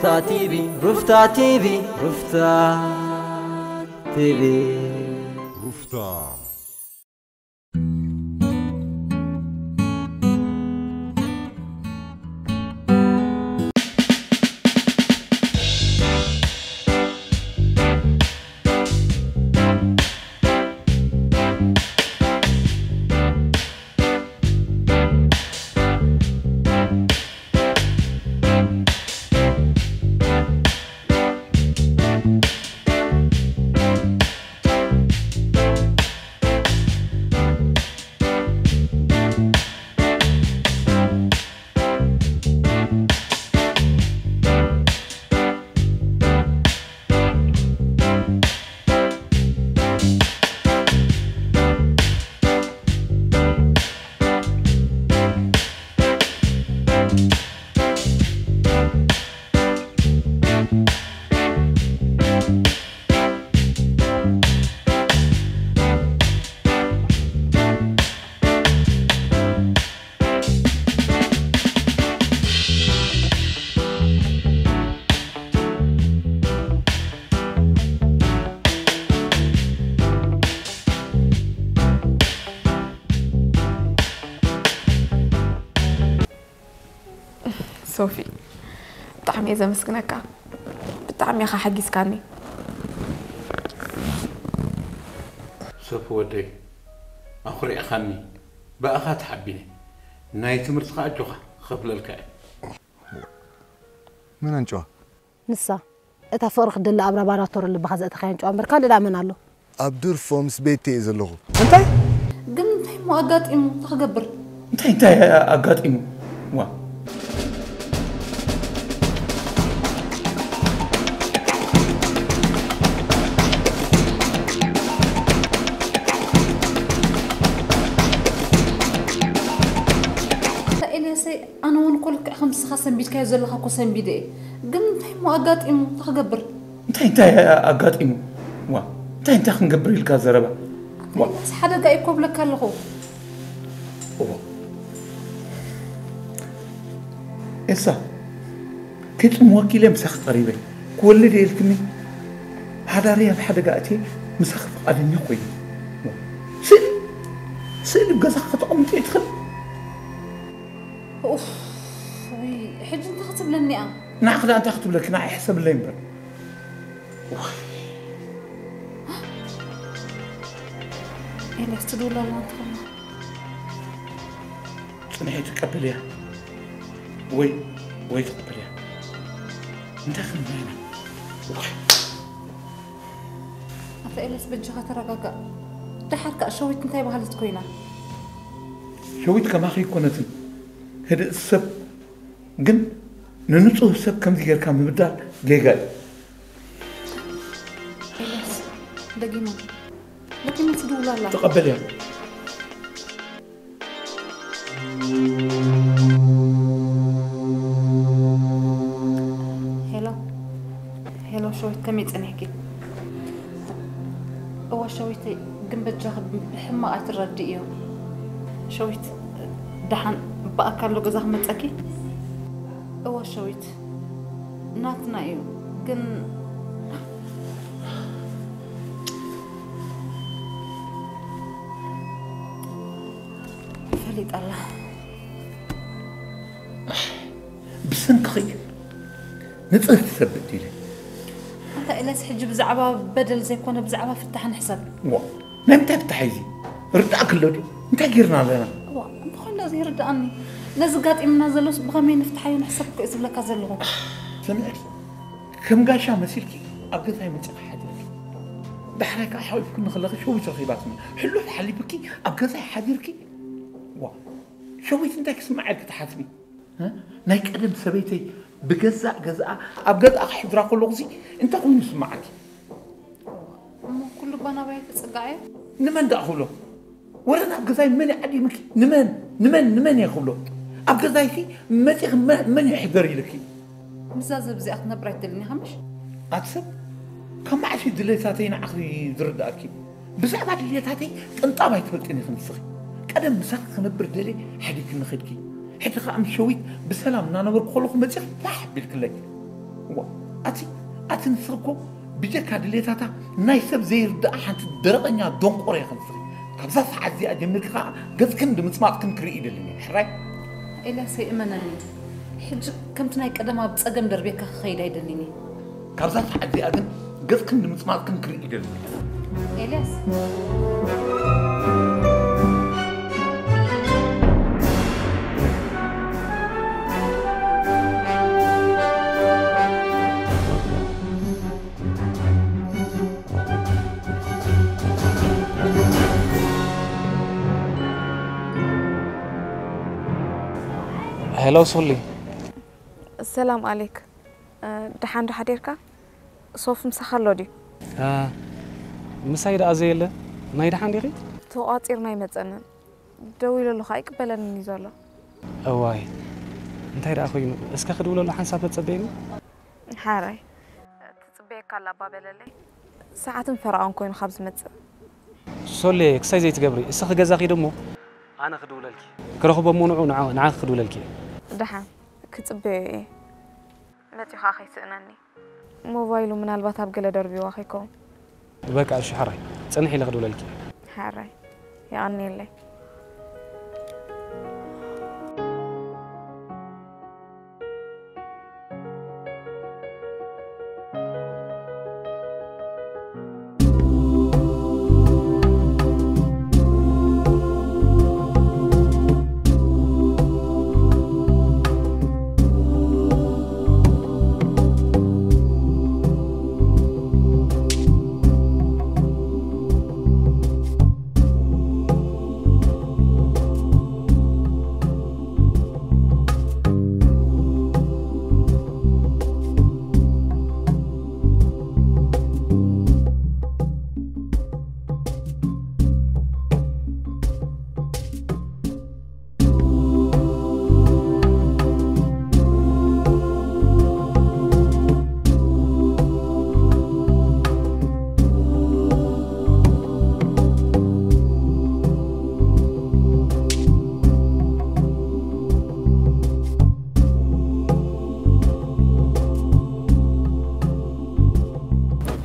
ሩፍታ ቲቪ፣ ሩፍታ ቲቪ፣ ሩፍታ ቲቪ። ሩፍታ። ሶፊ፣ ብጣዕሚ እየ ዘመስግነካ። ብጣዕሚ ኢኻ ሓጊዝካኒ። ሶፊ ወደይ፣ ኣኹሪዕኻኒ። ብኣኻ ተሓቢነ። ናይ ትምህርቲ ኸኣ ኣጆኻ፣ ክኸፍለልካ እየ። መን ኣንጭዋ? ንሳ። እታ ፍቕሪ ክትደሊ ኣብ ላቦራቶሪ ልብኻ ዘእተኻያ ኣንጭዋ እምበር ካልእ ደኣ መን ኣሎ? ኣብ ዱር ፎምስ ቤት እየ ዘለኹ። እንታይ? ግን እንታይ እሞ ኣጋጢሙ? እንታይ ክገብር? እንታይ፣ እንታይ ኣጋጢሙ? ዋ። ኣታ ኤልያሰይ፣ ኣነ እውን እኮ ልክዕ ከም ንስኻ ሰንቢድካዮ ዘለኻ እኮ ሰንቢደ እየ። ግን እንታይ እሞ ኣጋጢሙ? እንታይ ክገብር? እንታይ፣ እንታይ ኣጋጢሙ? ዋ፣ እንታይ፣ እንታይ ክንገብር ኢልካ ዘረባ? ዋ። ኣታ ኤልያስ፣ ሓደጋ እዩ እኮ እብለካ ኣለኹ። እዎ። ኤልሳ፣ ክጽምወኪ ኢለ ምሳኺ ቀሪበ። ክወልድ እየ ኢልክኒ፣ ሓዳረይ ኣብ ሓደጋ ኣእትየ ምሳኺ ፍቓደኛ ኮይነ። ስእሊ፣ ስእሊ ኣብ ገዛኺ ከተቐምጥዮ ትኽእል? ኡፍ፣ ውይ፣ ሕጂ እንታይ ክትብለኒ እያ? ንዓኺ ደኣ እንታይ ክትብለኪ? ንዓይ ሕሰብለይ እምበር። ኤልያስ ትድውል ኣላ እንተኾይና። ጽንሒ ትቀበልያ ወይ፣ ወይ ትቀበልያ። እንታይ ክንብል ኢና? ኣታ ኤልያስ በጃኻ ተረጋጋእ። ደሓር ከኣ ሸዊት እንታይ በሃለት ኮይና? ሸዊት ከማኺ ኣይኮነትን። ህድእቲ ሰብ ግን ንንጹህ ሰብ ከምዚ ጌርካ ምብዳል ጌጋ እዩ። ኤልያስ፣ ደጊማ፣ ደጊማ ትድውል ኣላ። ተቐበልያ። ሄሎ፣ ሄሎ፣ ሸዊት፣ ከመይ ጸኒሕኪ? እወ፣ ሸዊተይ፣ ግን በጃኺ ብሕማቕ ኣይትረድእዮ። ሸዊት፣ ደሓን ብኣካል ዶ ገዛ ክመጸኪ? እወ፣ ሸዊት፣ ናትና እዩ፣ ግን ፈሊጣ ኣላ። ብሰንክኺ ንጽህቲ ሰብ በዲለ። ኣታ ኤልያስ፣ ሕጂ ብዛዕባ በደል ዘይኮነ ብዛዕባ ፍታሕ ንሕሰብ። ዋ፣ ናይ ምንታይ ፍታሕ እዩ እዚ? ርዳእኪ ኣሎ ድዩ? እንታይ ጌርና ኣለና? ዋ፣ እንተኾይኑ እዚ ይርድኣኒ። ነዚ ጋጢምና ዘሎስ ብኸመይ ንፍትሓዮ ንሕሰብ እኮ እየ ዝብለካ ዘለኹ። ስምዒ፣ ከም ጋሻ መሲልኪ ኣብ ገዛይ መጺኺ ሓዲርኪ። ዳሕራይ ከኣ ሓቂፍክኒ ከለኺ ሸዊት ረኺባትኒ። ሕሉፍ ሓሊፉኪ ኣብ ገዛይ ሓዲርኪ። ዋ፣ ሸዊት እንታይ ክስምዓ ኢልኪ ትሓስቢ? እ? ናይ ቀደም ሰበይተይ ብገዛእ ገዛኣ ኣብ ገዛኣ ክሕድራ ከለኹሲ እንታይ ኮይኑ ይስምዓኪ? እሞ ኩሉ ባናባይ ክጽጋዕ እየ? ንመን ደኣ ክብሎ? ወረ ናብ ገዛይ መን ይዓዲምኪ? ንመን? ንመን? ንመን እየ ክብሎ? ኣብ ገዛይሲ መጺኺ መ-፣ መን ይሕደር ኢልኪ? ምስዛ ሰብ እዚኣ ክትነብር ኣይትደልን ኢኻ ምሽ? ኣቲ ሰብ፣ ካብ መዓስ እዩ ድሌታተይ ንዓኺ ዝርድኣኪ? ብዛዕባ ድሌታተይ ቅንጣብ ኣይትፈልጥን ኢኺ ንስኺ። ቀደም ምሳኺ ክነብር ደልየ ሓዲግክኒ ኸድኪ። ሕጂ ኸኣ ምስ ሸዊት ብሰላም እናነበርኩ ከለኹ መጺኺ ፋሕ ኣቢልክለይ። እዋ፣ ኣቲ ኣቲ ንስኺ እኮ ብጀካ ድሌታታ ናይ ሰብ ዘይርድኣ ሓንቲ ደረቐኛ ደንቆሮ ኢኺ ንስኺ። ካብዛ ሰዓት እዚኣ ጀሚርኪ ከኣ ገጽክን ድምጽማጽክን ክርኢ ይደልን እየ። ሕራይ? ኤልያሰይ፣ እመነኒ፣ ሕጂ ከምቲ ናይ ቀደም ኣብ ጸገም ደርብየካ ክኸይድ ኣይደልን እየ። ካብዛ ሰዓት እዚኣ ግን ገጽክን ድምጽማጽክን ክርኢ ይደልን እየ። ኤልያስ። ሄሎ ሶሊ። ሰላም ኣሌክ፣ ደሓን ዶ ሓዲርካ? ሶፍ ምሳኻ ኣሎ ድዩ? ምሳይ ደኣ ዘየለ። ናይ ደሓን ዲኺ? ተቋጺርና ኣይመጸንን። ደዊለሉ ኸኣ ኣይቅበለንን እዩ ዘሎ። እዋይ፣ እንታይ ደኣ ኮይኑ? እስከ ክድውለሉ ሓንሳብ ተጸበይኒ። ሓራይ ትጽበየካ ኣላ እባ በለለይ። ሰዓትን ፈረቓን ኮይኑ ካብ ዝመጽእ። ሶሌ፣ ክሳይ ዘይትገብሪ፣ እስኺ ገዛ ኺዲ እሞ ኣነ ክድውለልኪ። ክረኽቦ እሞ ንዑ ንዓ- ንዓኺ ክድውለልኪ እየ። ደሓን ክጽበዮ እየ። መጺኡ ኸኣ ኸይስእነኒ። ሞባይሉ ምናልባት ኣብ ገለ ደርብይዋ ከይከውን። በቃ እሺ፣ ሓራይ ጽንሒ ኢለ ክድውለልኪ። ሓራይ የቐንየለይ።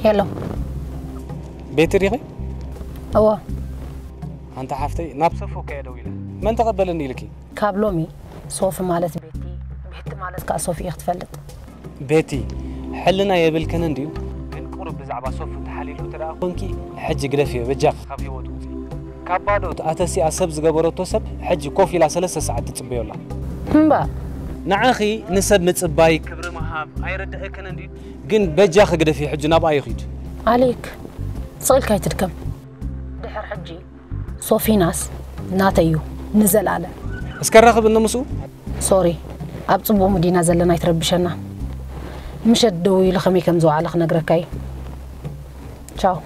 ሄሎ ቤቲ ዲኺ? እወ ኣንታ ሓፍተይ ናብ ሰፎ ከየ ደው ኢለ መን ተቐበለኒ ኢልኪ? ካብ ሎሚ ሶፊ ማለት ቤቲ፣ ቤቲ ማለት ከኣ ሶፊ ኢኺ ትፈልጥ። ቤቲ ሕልና የብልክን እንድዩ። ግን ቁሩብ ብዛዕባ ሶፊ ተሓሊሉ እንተ ደኣ ኮንኪ ሕጂ ግደፍዮ በጃኺ ካብ ህይወቱ ውፅኢ። ካብ ባዶ ተኣተሲኣ ሰብ ዝገበረቶ ሰብ ሕጂ ኮፍ ኢላ ሰለስተ ሰዓት ትፅበዮ ኣላ። እምባ ንዓኺ ንሰብ ምፅባይ ክብሪ ምሃብ ኣይርድኣክን እንድዩ። ግን በጃኺ ግደፍዮ ሕጂ ናብኣ ይኺድ። ኣሌክ ስቕ ኢልካ ኣይትድከም። ድሕር ሕጂ ሶፊናስ ናተይ እዩ ንዘልኣለም። እስከ ራኽብ እነ ምስኡ። ሶሪ ኣብ ጽቡቕ ሙድ ኢና ዘለና ኣይትረብሸና። ምሸት ደዊሉ ከመይ ከም ዝወዓለ ክነግረካ እዩ። ቻው።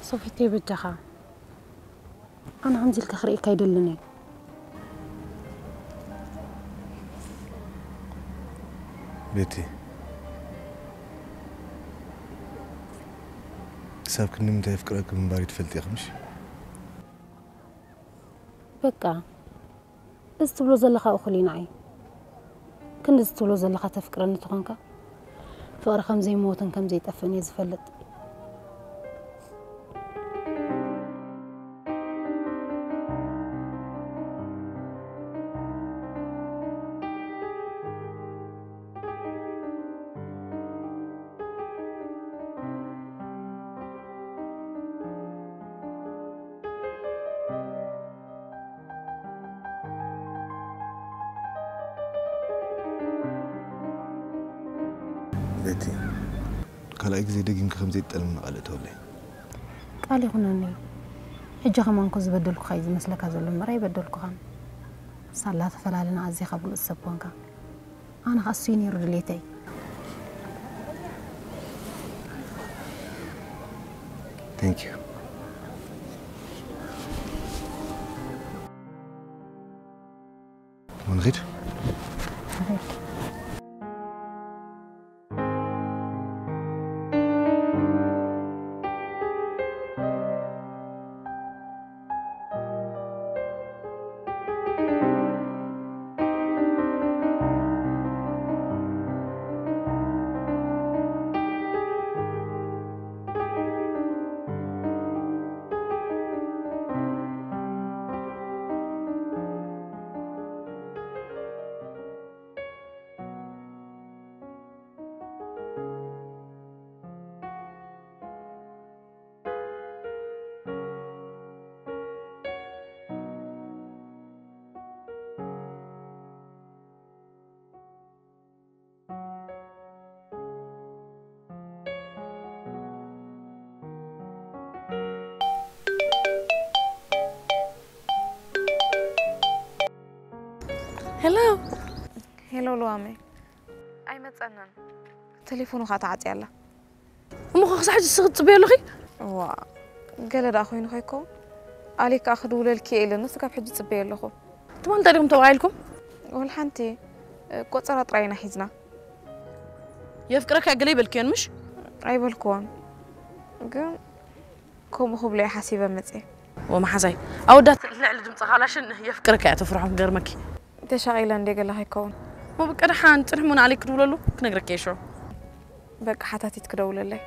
ሶፊተይ በጃኻ ኣነ ከምዚ ኢልካ ክርእየካ ኣይደልን እየ። ቤቲ፣ ክሳብ ክንዲ ምንታይ የፍቅረኪ ምንባር ይትፈልጢ ኢኺ ምሽ? በቃ እዚ ትብሎ ዘለኻ እኹል እዩ ንዓይ። ክንዲ እዚ ትብሎ ዘለኻ ተፍቅረኒ ተኾንካ ፍቕሪ ከም ዘይመውትን ከም ዘይጠፍእን እየ ዝፈልጥ። ቤቲ፣ ካልኣይ ግዜ ደጊምኪ ከምዘይትጠልምኒ ቃል እተወለይ። ቃል ይኹነኒ። ሕጂ ከማንኮ ዝበደልኩኻ እዩ ዝመስለካ ዘሎ እምበር ኣይበደልኩኻን። ሳላ ተፈላለና ኣዚኻ ብሉጽ ሰብ ኮንካ። ኣነ ኸኣ እሱ እዩ ነይሩ ድሌተይ። Thank you። ንኺድ። ሄሎ። ሄሎ ሉዋመይ፣ ኣይመጸንን። ቴሌፎኑ ኸኣ ተዓጽያ ኣላ። እሞ ኸ ክሳዕ ሕጂ ንስኺ ትጽበዮ ኣለኺ? እዋ፣ ገለ ደኣ ኮይኑ ከይከውን? ኣሌክ ከኣ ክድውለልኪ እየ ኢለኒ፣ ስጋብ ሕጂ ጽበዮ ኣለኹ። ትማል እንታይ ዲኹም ተባሂልኩም? ወላ ሓንቲ፣ ቆጸራ ጥራይ ኢና ሒዝና። የፍቅረካ ገለ ይበልክዮን ምሽ? ኣይበልክዎን። ግን ከምኡ ክብሎ እየ ሓሲበ መጽየ። ወመሓዛይ፣ ኣወዳት ልዕሊ ድምጽ ካላሽን የፍቅረካ እያ ተፍርሖም ገርመኪ። ተሻቒለ እንደ ገለ ከይከውን። እሞ በቃ ደሓን ጽንሕ፣ እሞ ንኣሌክ ክድውለሉ ክነግረኪ እየ ሽዑ። በቃ ሓታቲት ክደውለለይ።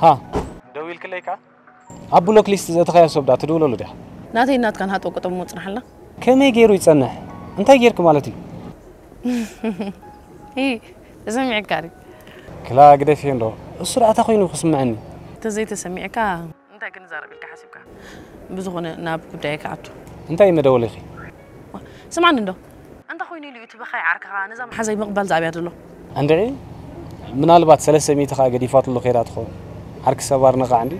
ሃ። ደው ኢልክለይ ከ? ኣብ ብሎክ ሊስት ዘእተኻዮ ሰብ ዳ ትድውለሉ ዲኻ? ናተይ ናትካን ሃጠው ቀጠው ምውጽናሕልና። ከመይ ገይሩ ይጸንሕ? እንታይ ጌርክ ማለት እዩ? ኢ፣ ተሰሚዕካ ድዩ? ክላ ግደፍዮ እንዶ። እሱ ደኣ እንታይ ኮይኑ ክስምዐኒ? እንተዘይተሰሚዕካ እንታይ ክንዛረብ ኢልካ ሓሲብካ? ብዝኾነ ናብ ጉዳይ ክኣቱ። እንታይ እዩ መደወሊኺ? ስማዕኒ እንዶ። እንታይ ኮይኑ ኢሉ እዩ እቲ በኻይ ዓርክኻ ነዛ መሓዛይ ምቕባል ዝኣብያ ዘሎ? እንድዒ፣ ምናልባት ሰለስተ ሚእቲ ከኣ ገዲፋትሉ ከይዳ ትኸውን። ዓርኪ ሰባር ነቓዕ እንዲ።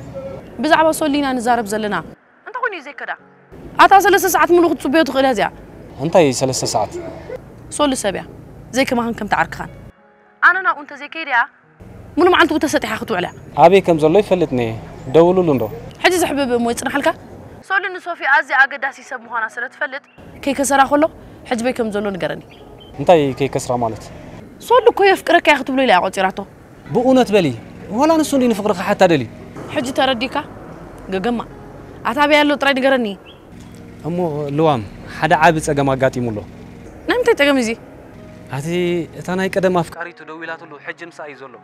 ብዛዕባ ሶሊ ኢና ንዛረብ ዘለና። እንታይ ኮይኑ እዩ ዘይከዳ? ኣታ ሰለስተ ሰዓት ሙሉእ ክትጽበዮ ትኽእል እያ እዚኣ። እንታይ ሰለስተ ሰዓት? ሶሊ ሰብ እያ። ዘይከማኻን ከምቲ ዓርክኻን። ኣነ ናብኡ እንተዘይከይደ እያ፣ ሙሉ መዓልቲ ተሰጢሓ ክትውዕል እያ። ኣበይ ከም ዘሎ ይፈልጥ ነየ። ደውሉሉ እንዶ። ሕጂ ዘሕብብ እሞ ይጽንሓልካ። ሶሊ ንሶፊ ኣዝያ ኣገዳሲ ሰብ ምዃና ስለ ትፈልጥ፣ ከይከሰራ ከሎ ሕጂ በይ ከም ዘሎ ንገረኒ። እንታይ ከይከስራ ማለት? ሶሊ እኮ የፍቅረካ እያ ክትብሎ ኢላ እያ ቆጺራቶ። ብእውነት በሊ፣ ዋላ ንሱ እንዲ ንፍቕሪ ክሓታ ደልዩ። ሕጂ ተረዲካ? ገገማ። ኣታ ኣበይ ኣሎ ጥራይ ንገረኒ። እሞ ልዋም፣ ሓደ ዓቢ ጸገም ኣጋጢሙ ኣሎ። ናይ ምንታይ ጸገም እዚ? ኣቲ እታ ናይ ቀደም ኣፍቃሪቱ ደዊላትሉ ሕጂ ምስኣ እዩ ዘሎ።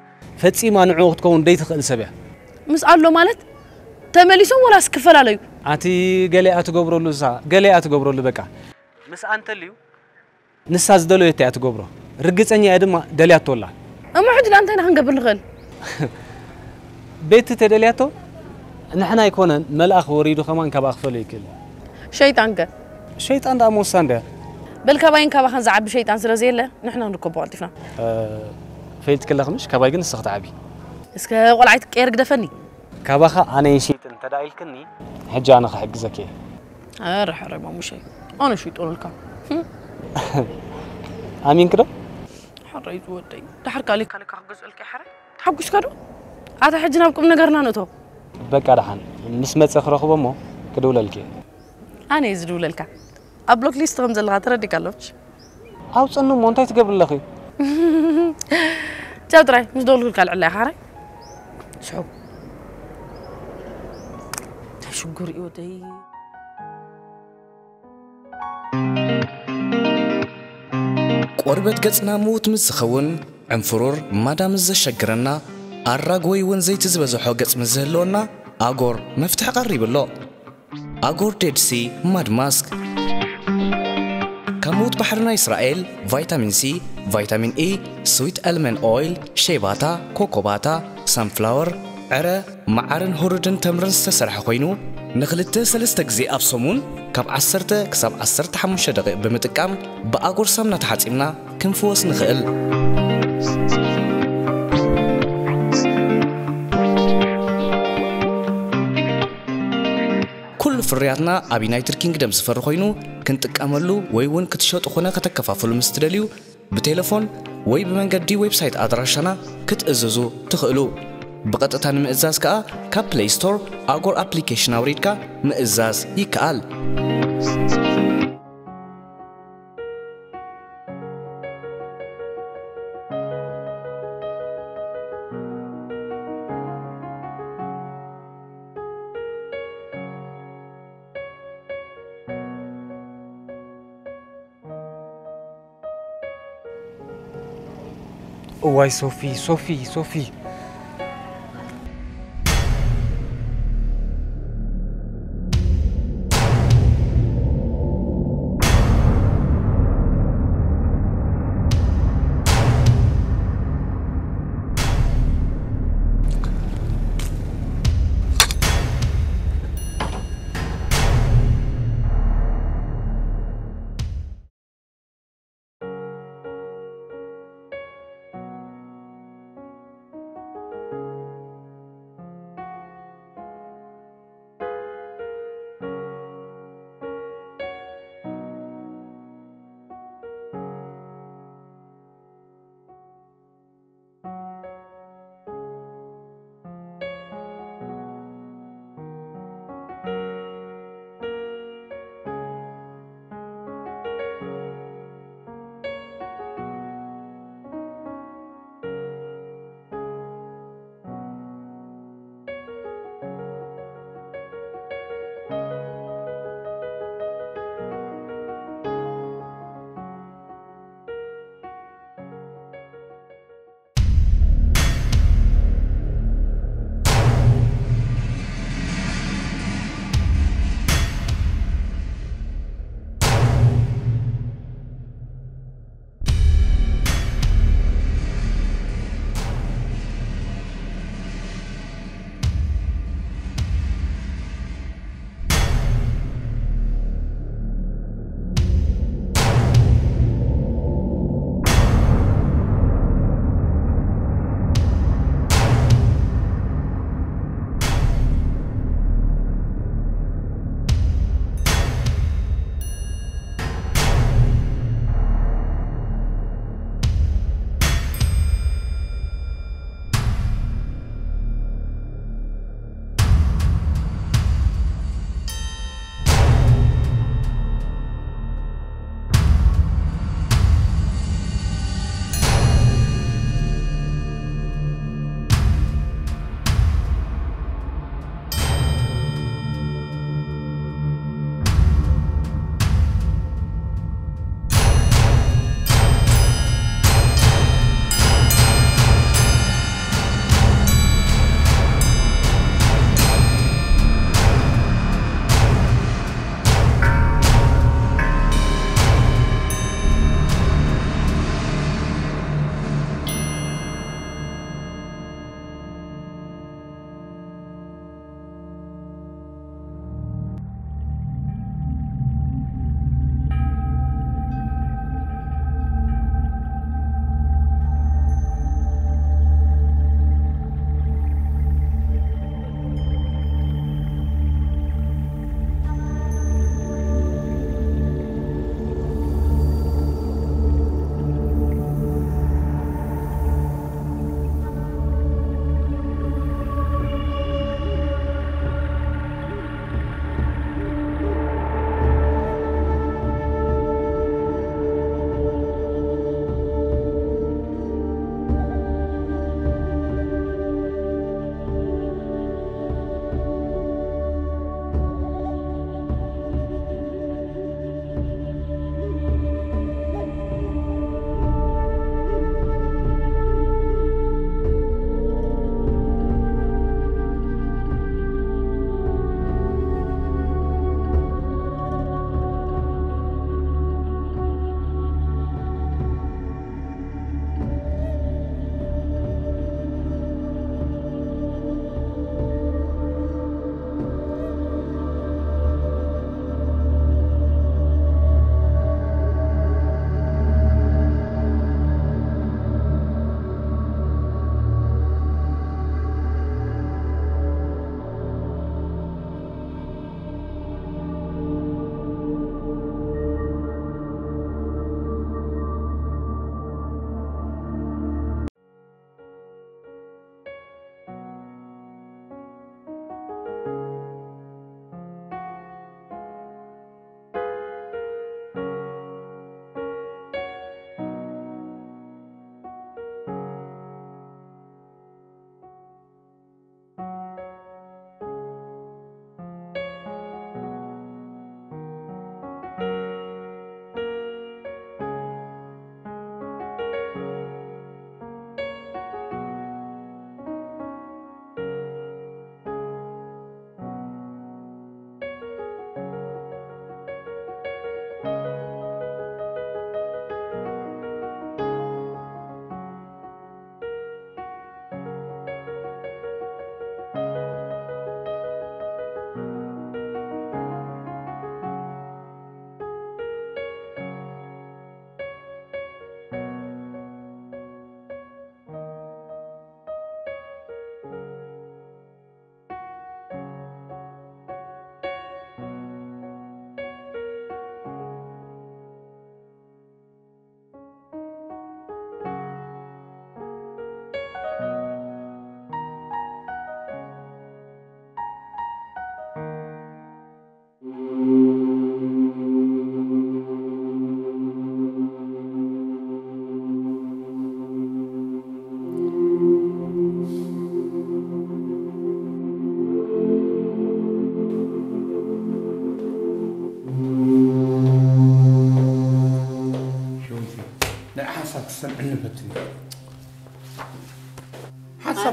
ፈጺማ ንዕኡ ክትከውን ደይትኽእል ሰብ እያ። ምስ ኣሎ ማለት ተመሊሶም ወላስ ክፈላለዩ? ኣቲ ገሌኣ ትገብረሉ እሳ፣ ገሌኣ ትገብረሉ በቃ። ምስኣ እንተልዩ ንሳ ዝደለየቶ እያ ትገብሮ። ርግጸኛ እያ ድማ ደልያቶ ኣላ። እሞ ሕጂ ደኣ እንታይ ኢና ክንገብር ንኽእል? ቤቲ ተደልያቶ ንሕና ኣይኮነን መልኣኽ ወሪዱ ከማን ካብኣ ክፈልዮ ይክእል። ሸይጣን ከ? ሸይጣን ደኣ መወሳ እንድያ። በል ካባይን ካባኻን ዝዓቢ ሸይጣን ስለ ዘየለ ንሕና ንርከቦ ቀልጢፍና። እ፣ ፈይልትክለኺ ምሽ? ካባይ ግን ንስኺ ትዓቢ። እስከ ቆልዓ ኣይትቀየር ግደፈኒ። ካባኻ ኣነ ይሽይጥ እንተ ደኣ ኢልክኒ፣ ሕጂ ኣነ ክሕግዘኪ እየ። ኧረ ሕራይ ማሙሸይ፣ ኣነ ሽይጦ ንልካ። ኣሚንኪ ዶ? ሕራይ ዝወደይ፣ ድሓር ካልእ ካልእ ክገዝአልካ እየ ሕራይ። ተሓጒስካ ዶ? ኣታ ሕጂ ናብ ቁም ነገርና ንእቶ። በቃ ደሓን፣ ምስ መጸ ክረኽቦ እሞ ክድውለልኪ እየ። ኣነ እየ ዝድውለልካ። ኣብ ብሎክ ሊስት ከም ዘለኻ ተረዲእካ ኣሎ ምሽ? ኣውጽእኒ እሞ እንታይ ትገብሪ ኣለኺ? ቻው ጥራይ፣ ምስ ደወልኩልካ ኣልዕላ ኢኻ፣ ሕራይ። ስሑው። እንታይ ሽጉር እዩ ወደይ? ቆርበት ገጽና ምዉት ምስ ዝኸውን፣ ዕንፍሩር ማዳ ምስ ዘሸግረና፣ ኣራግ ወይ እውን ዘይቲ ዝበዝሖ ገጽ ምስ ዝህልወና፣ ኣጎር መፍትሒ ቀሪቡ ኣሎ። ኣጎር ዴድ ሲ ማድ ማስክ። ካብ ሑት ባሕሪ ናይ እስራኤል፣ ቫይታሚን ሲ፣ ቫይታሚን ኢ፣ ስዊት ኣልመን ኦይል፣ ሸይባታ፣ ኮኮባታ፣ ሳንፍላወር፣ ዕረ፣ መዓርን ሁሩድን ተምርን ዝተሰርሐ ኮይኑ፣ ንኽልተ ሰለስተ ግዜ ኣብ ሰሙን ካብ ዓሰርተ ክሳብ ዓሰርተ ሓሙሽተ ደቂቕ ብምጥቃም ብኣጎር ሳምና ተሓጺብና ክንፍወስ ንኽእል። ኩሉ ፍርያትና ኣብ ዩናይትድ ኪንግደም ዝፈሪ ኮይኑ፣ ክንጥቀመሉ ወይ እውን ክትሸጡ ኮነ ከተከፋፍሉ ምስ ትደልዩ፣ ብቴሌፎን ወይ ብመንገዲ ዌብሳይት ኣድራሻና ክትእዝዙ ትኽእሉ። ብቐጥታ ንምእዛዝ ከኣ ካብ ፕለይ ስቶር ኣጎር ኣፕሊኬሽን ኣውሪድካ ምእዛዝ ይከኣል። እዋይ ሶፊ፣ ሶፊ፣ ሶፊ።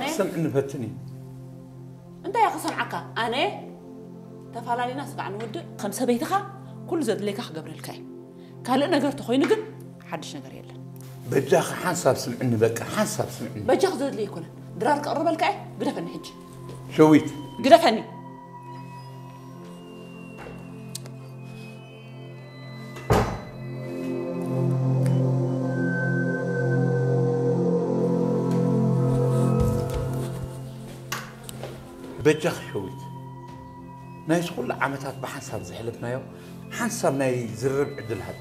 ክሰምዕኒ ፈትን እዩ። እንታይ እየ ክሰምዓካ? ኣነ ተፈላለና ስጋዕ ንውድእ። ከም ሰበይትኻ ኩሉ ዘድልየካ ክገብረልካ እየ። ካልእ ነገር ተኾይኑ ግን ሓድሽ ነገር የለን። በጃኺ ሓንሳብ ስምዕኒ፣ በቃ ሓንሳብ ስምዕኒ። በጃኺ ዘድልየ ኣይኮነን። ድራር ከቕርበልካ እየ። ግደፈኒ ሕጂ። ሸዊት። ግደፈኒ። በጃኺ ሸዊት፣ ናይዚ ኩሉ ዓመታት ብሓንሳብ ዘሕለፍናዮ ሓንሳብ ናይ ዝርርብ ዕድል ሃብ።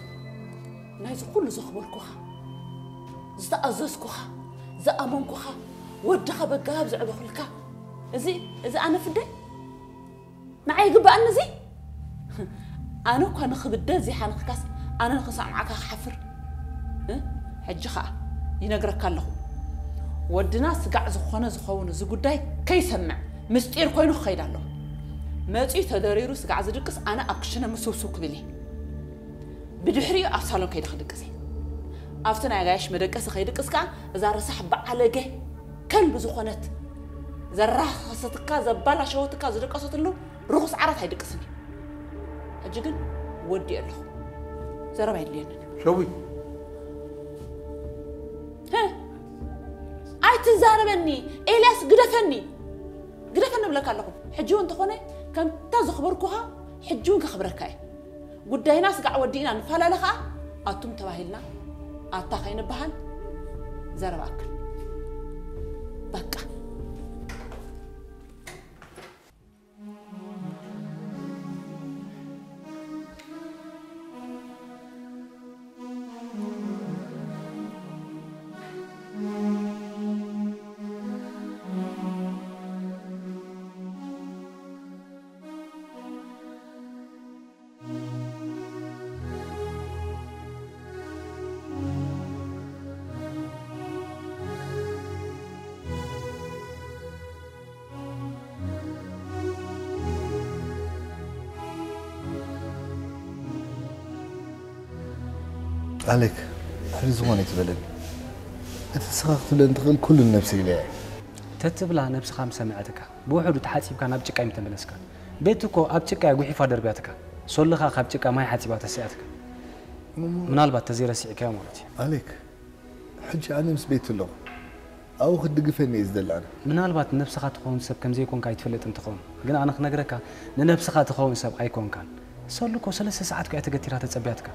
ናይዚ ኩሉ ዘኽበርኩኻ፣ ዝተኣዘዝኩኻ፣ ዝኣመንኩኻ፣ ወድኻ በጋሃብ ዘዕበኹልካ፣ እዚ፣ እዚ ኣነ ፍደይ? ንዓይ ይግብኣኒ እዚ? ኣነ እኳ ንኽብደል ዘይሓንኽካስ፣ ኣነ ንኽሰምዓካ ክሓፍር። እ? ሕጂ ኸኣ ይነግረካ ኣለኹ። ወድና ስጋዕ ዝኾነ ዝኸውን እዚ ጉዳይ ከይሰምዕ፣ ምስጢር ኮይኑ ክኸይድ ኣለዎ። መጺኡ ተደሪሩ ስጋዕ ዝድቅስ፣ ኣነ ኣብ ክሽነ ምስውስው ክብል እየ። ብድሕሪኡ ኣብ ሳሎን ከይደ ክድቅስ እየ። ኣብቲ ናይ ኣጋይሽ መደቀሲ ከይድቅስ ከኣ፣ እዛ ረሳሕ በዓለገ ከልቢ ዝኾነት፣ ዘራኸሰትካ፣ ዘባላሸወትካ፣ ዝደቀሰትሉ ርኹስ ዓራት ኣይድቅስን እየ። ሕጂ ግን ወዲኤ ኣለኹ። ዘረባ የድልየንን እዩ። ሸዊት። ህ! ኣይትዛረበኒ። ኤልያስ፣ ግደፈኒ። ግደፈኒ እብለካ ኣለኹ። ሕጂ እውን እንተኾነ፣ ከምታ ዘኽበርኩኻ፣ ሕጂ እውን ከኽብረካ እየ። ጉዳይና ስጋዕ ወዲእና ንፈላለ ኸኣ፣ ኣቱም ተባሂልና ኣታ ከይንበሃል፣ ዘረባ ኣክል። በቃ። ኣሌክ፣ ድሕሪ ዝኾነ ኣይትበለኒ። እቲ ንስኻ ክትብለኒ ትኽእል ኩሉ ንነብሰይ ኢለያ እየ። ተትብላ ነብስኻ ምሰምዐትካ፣ ብውሕዱ ተሓጺብካ ናብ ጭቃ ኣይምተመለስካን። ቤቲ እኮ ኣብ ጭቃ እያ ጉሒፋ ደርብያትካ። ሶልኻ ካብ ጭቃ ማይ ሓጺባ ተሲኣትካ። ምናልባት ተዘይረሲዕካዮ ማለት እዩ። ኣሌክ፣ ሕጂ ኣነ ምስ ቤቲ ኣለኹ። ኣብኡ ክትድግፈኒ እየ ዝደሊ ኣነ። ምናልባት ንነብስኻ ትኸውን ሰብ ከም ዘይኮንካ ኣይትፈልጥን ትኸውን። ግን ኣነ ክነግረካ፣ ንነብስኻ ትኸውን ሰብ ኣይኮንካን። ሶሊ እኮ ሰለስተ ሰዓት እኮ እያ ተገቲራ ተጸብያትካ።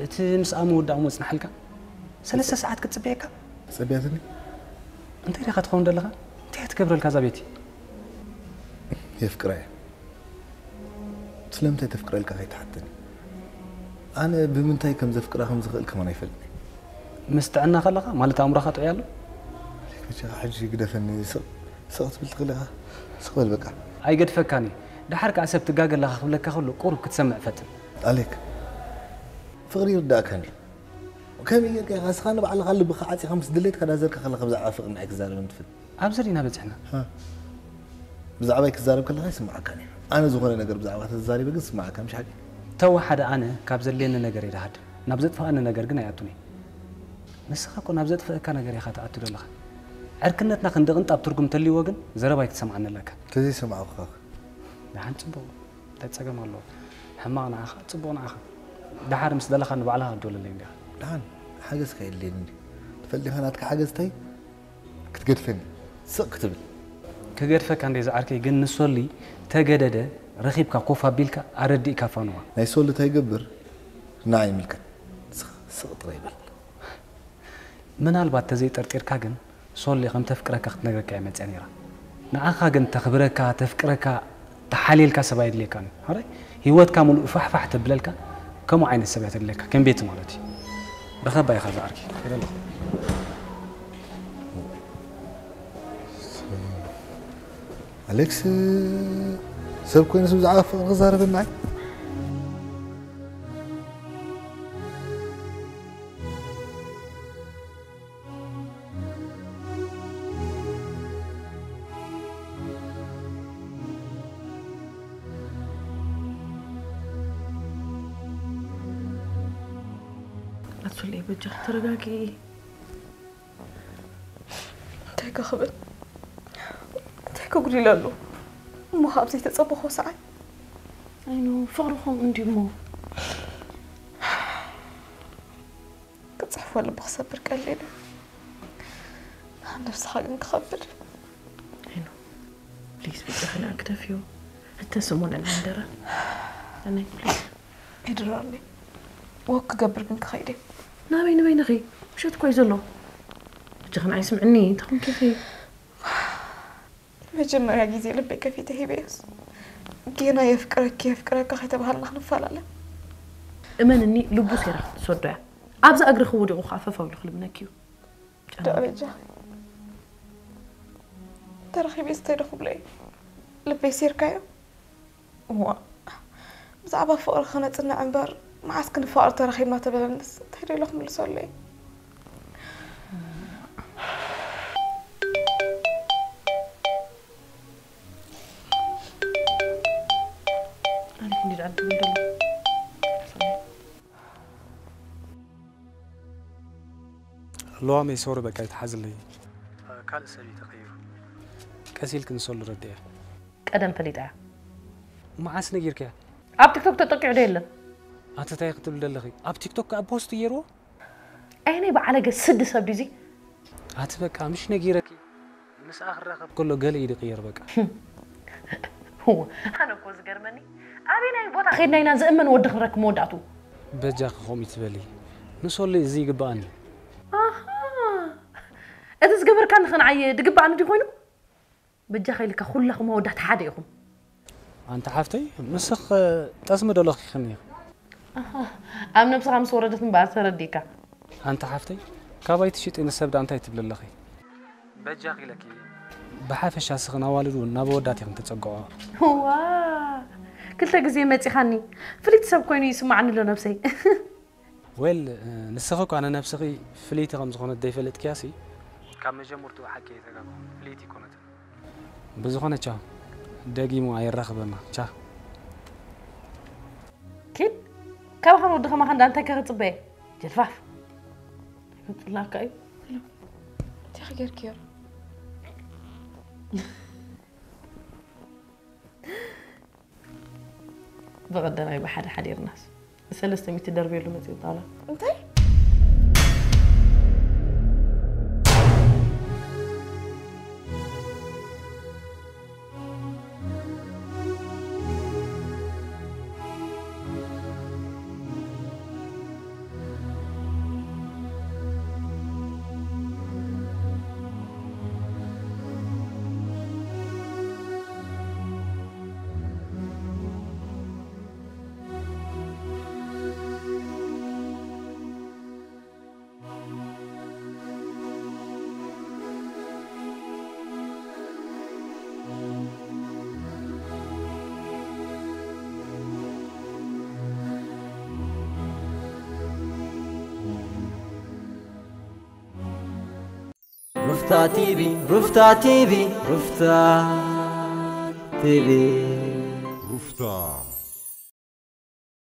እቲ ምስኣ ምውዳእ እሞ ጽናሕልካ። ሰለስተ ሰዓት ክትጽበየካ? ጸብያትኒ? እንታይ ዲኻ ትኸውን ዘለኻ? እንታይ እያ ትገብረልካ እዛ ቤቲ? የፍቅራ እየ። ስለምንታይ ተፍቅረልካ ከይትሓተኒ? ኣነ ብምንታይ ከም ዘፍቅራ ከም ዝኽእል ከማን ኣይፈልጥን እየ። ምስ ጥዕና ከለኻ? ማለት ኣእምሮኻ ጥዑይ ኣሎ? ኣሌክ፣ በጃኻ ሕጂ ግደፈኒ። ስቕ፣ ስቕ ክትብል ትኽእል ኢኻ? ስቕ በል በቃ። ኣይገድፈካን እየ። ደሓር ከኣ ሰብ ትጋገ ኣለኻ ክብለካ ከሎ ቁሩብ ክትሰምዕ ፈትን። ኣሌክ፣ ፍቕሪ ይርዳእካን እዩ። ከመይ ጌርካ ኢኻ ንስኻ ንባዕልኻ ልብኻ ዓጺኻ ምስ ድሌትካ ዳዘርካ ከለኻ ብዛዕባ ፍቕሪ ንዓይ ክዛረበኒ ትፈትን? ኣብዚ ዲና በጺሕና። ሃ። ብዛዕባይ ክዛረብ ከለኻ ይስምዓካን እዩ። ኣነ ዝኾነ ነገር ብዛዕባ ተዛሪበ ግን ዝስምዓካ፣ ምሽ ሓቂ? ተወ ሓደ ኣነ ካብ ዘድልየኒ ነገር እየ ድሃድም። ናብ ዘጥፍኣኒ ነገር ግን ኣይኣቱን እየ። ንስኻ እኮ ናብ ዘጥፍኣካ ነገር ኢኻ ትኣቱ ዘለኻ። ዕርክነትና ክንዲ ቅንጣብ ትርጉም እንተልይዎ ግን ዘረባይ ክትሰምዓኒ ኣለካ። ተዘይሰማዕኩኻ ከ? ደሓን ጽቡቕ። እንታይ ጸገም ኣለዎ? ሕማቕ ንዓኻ፣ ጽቡቕ ንዓኻ። ደሓር ምስ ደለኻ ንባዕልኻ ክትደወለለይ እንዲኻ። ደሓን ሓገዝካ የድልየኒ እንድዩ። ትፈልጥ ዲኻ ናትካ ሓገዝ እንታይ? ክትገድፈኒ፣ ስቕ ክትብል። ክገድፈካ እንድየ ዝዓርከይ፣ ግን ንሶሊ ተገደደ ረኺብካ ኮፍ ኣቢልካ ኣረዲእካ ፋኑዋ። ናይ ሶሊ እንታይ ይገብር ንዓይ ይምልከት። ንስኻ ስቕ ጥራይ በል። ምናልባት ተዘይጠርጢርካ ግን ሶሊ ከም ተፍቅረካ ክትነግረካ እያ መጽያ ነይራ። ንዓኻ ግን ተኽብረካ፣ ተፍቅረካ፣ ተሓልየልካ ሰብ ኣይድልየካን እዩ። ሕራይ? ህይወትካ ሙሉእ ፋሕፋሕ ተብለልካ ከምኡ ዓይነት ሰብ እያ ተድልየካ። ከም ቤቲ ማለት እዩ። ርኸባ ኢኻ ዝዓርከይ። ከይደ ኣለኹ። ኣሌክስ ሰብ ኮይኑስ ብዛዕባ ፍቕሪ ክዛረበና እዩ? ኣቱለይ በጃ ተረጋጊ። እንታይ ከ ክብል? ክጉድለሉ እሞ ካብ ዘይተጸበኹ ሰዓት ኣይኖ ፍቕሪ ከምኡ እንዲሞ ክጽሕፎ ልቢ ክሰብር ቀሊል እዩ። ነብስኻ ግን ክኸብድ። ፕሊዝ ብፅሕና ክተፍዮ እተስሙን እናንደረ ኣነይ ፕሊዝ ይድራኒ ወክ ክገብር ግን ክኸይድ እየ። ናበይ ንበይ ንኺ ምሸት እኮ እዩ ዘሎ እጅኽን ኣይስምዕኒ እንተኾንኪ ኺ መጀመርያ ግዜ ልበይ ከፊተ ሂበዮስ ጌና የፍቅረኪ የፍቅረካ ከይተባሃልና ክንፈላለ እመንኒ ልቡ ሴራ ክትሰዶ እያ ኣብዛ እግሪ ክውዲቑ ከዓ ፈፈው ኢሉ ክልምነኪ እዩ ደኣ በጃኺ ተረኺበ እንታይ ዶ ክብሎ እዩ ልበይ ሴርካዮ እዋ ብዛዕባ ፍቕሪ ክነፅንዕ እምበር መዓስ ክንፋቐር ተረኺብና ተበለንስ እንታይ ዶ ኢለ ክምልሰሉ እየ ኣነ ክንዲ ድዓል ትብል ዘሎ ለዋመይ ሶሪ በቃ ይትሓዝለይ ካልእ ሰብ እዩ ተቐይሩ ቀስ ኢልክ ንሰሉ ረድያ ቀደም ፈሊጣ እያ መዓስ ነጊርክያ ኣብ ቲክቶክ ተጠቂዑ ዶ የለን ኣተታይ ክትብል ደለኺ ኣብ ቲክቶክ ከኣ ፖስት ገይርዎ ኣይነይ በዓለገ ስዲ ሰብ ድዚ ኣቲ በቃ ምሽ ነጊረኪ ምስኣ ክራኸብ ከሎ ገለ እዩ ድቕየር በቃ ኣነ እኮ ዝገርመኒ ኣበይናይ ቦታ ኸድና ኢና ዝእመን ወዲ ክንረክብ መወዳእቱ በጃኺ ከምኡ ትበሊ ንሶሊ እዚ ይግባኣኒ እቲ ዝገበርካ ንኽንዓየ ድግባኣኒ ድዩ ኮይኑ በጃኻ ኢልካ ኩላኹም ኣወዳት ሓደ ኢኹም ኣንታ ሓፍተይ ንስኽ ጠስሚ ደለኺ ኽኒ ኣብ ነብስኻ ምስ ወረደት እምበኣር ተረዲእካ ኣንታ ሓፍተይ ካባይ ትሽጢ ንሰብ ዳ እንታይ ትብሊ ኣለኺ በጃኺ ኢለኪ ብሓፈሻ ስኽን ኣዋልድ እውን ናብ ኣወዳት ኢኽን ተፀግዖ ዋ ክልተ ግዜ መፂኻኒ ፍልይቲ ሰብ ኮይኑ ይስማዓኒ ኣሎ ነብሰይ ዌል ንስኺ እኳ ንነብስኺ ፍልይቲ ከም ዝኾነት ዘይፈልጥክያሲ ካብ መጀመርትኡ ሓቂ ኣይተጋባኹም ፍልይቲ ኣይኮነትን ብዝኾነ ቻው ደጊሙ ኣየራኽበና ቻው ኪድ ካባኻን ወዲ ኸማኻ እንዳ እንታይ ከኽጽበየ ጀልፋፍ ይመጽላካ እዩ እንታይ ጌርክዮ ብቐዳማይ ብሓደ ሓዲርናስ ሰለስተ ሚእቲ ደርብየሉ መፂኡ ጣውላ እንታይ ሩፍታ ቲቪ ሩፍታ ቲቪ ሩፍታ ቲቪ ሩፍታ